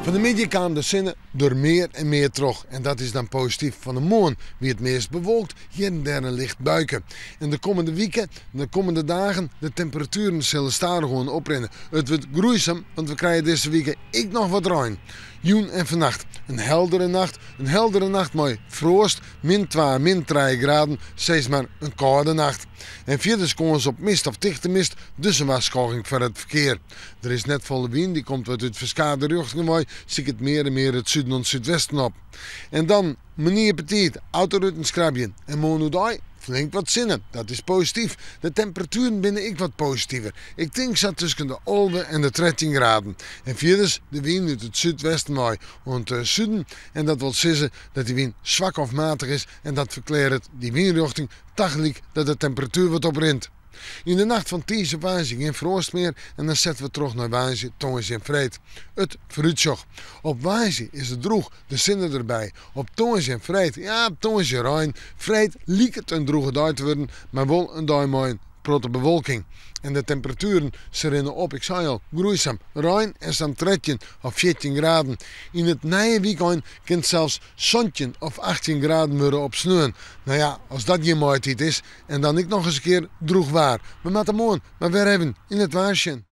Fan de middei kaam de sinne der mear en mear troch en dat is dan posityf. Fan 'e moarn wie it meast bewolkt, hjir en dêr in licht buike. En de kommende wike, de kommende dagen, de temperatueren sille stadichoan oprinne. It wurdt groeisum, want we krije dizze wike ek noch wat rein. Jûn en fannacht in heldere nacht, in heldere nacht mei froast, min twa, min trije graden, sis mar in kâlde nacht. En fierders kâns op mist of tichte mist, dus in warskôging foar it ferkear. Der is net folle wyn, dy komt wat út ferskate rjochtingen wei, siket mear en mear it suden oant súdwesten op. En dan, moarnier betiid, autoruten skrabjen en moarn oerdei flink wat sinne. Dat is posityf. De temperatueren binne ek wat positiver. Ik tink sa tusken de 11 en de 13 graden. En fierders de wyn út it súdwesten wei oant suden en dat wol sizze dat dy wyn swak of matich is en dat ferklearret dy wynrjochting tagelyk dat de temperatuer wat oprint. Yn de nacht fan tiisdei op woansdei gjin froast mear en dan sette we troch nei woansdei, tongersdei en freed. It foarútsjoch. Op woansdei is it drûch, de sinne derby. Op tongersdei en freed, ja, tongersdei rein. Freed liket in drûge dei te wurden, mar wol in dei mei in protte bewolking. En de temperatueren, se rinne op, ik sei al, groeisum, rein en sa'n 13 of 14 graden. Yn it nije wykein kin it sels 17 of 18 graden wurde op sneon. No ja, as dat gjin maaitiid is en dan ek noch ris in kear drûch waar. We moatte moarn mar wer even yn it waar sjen.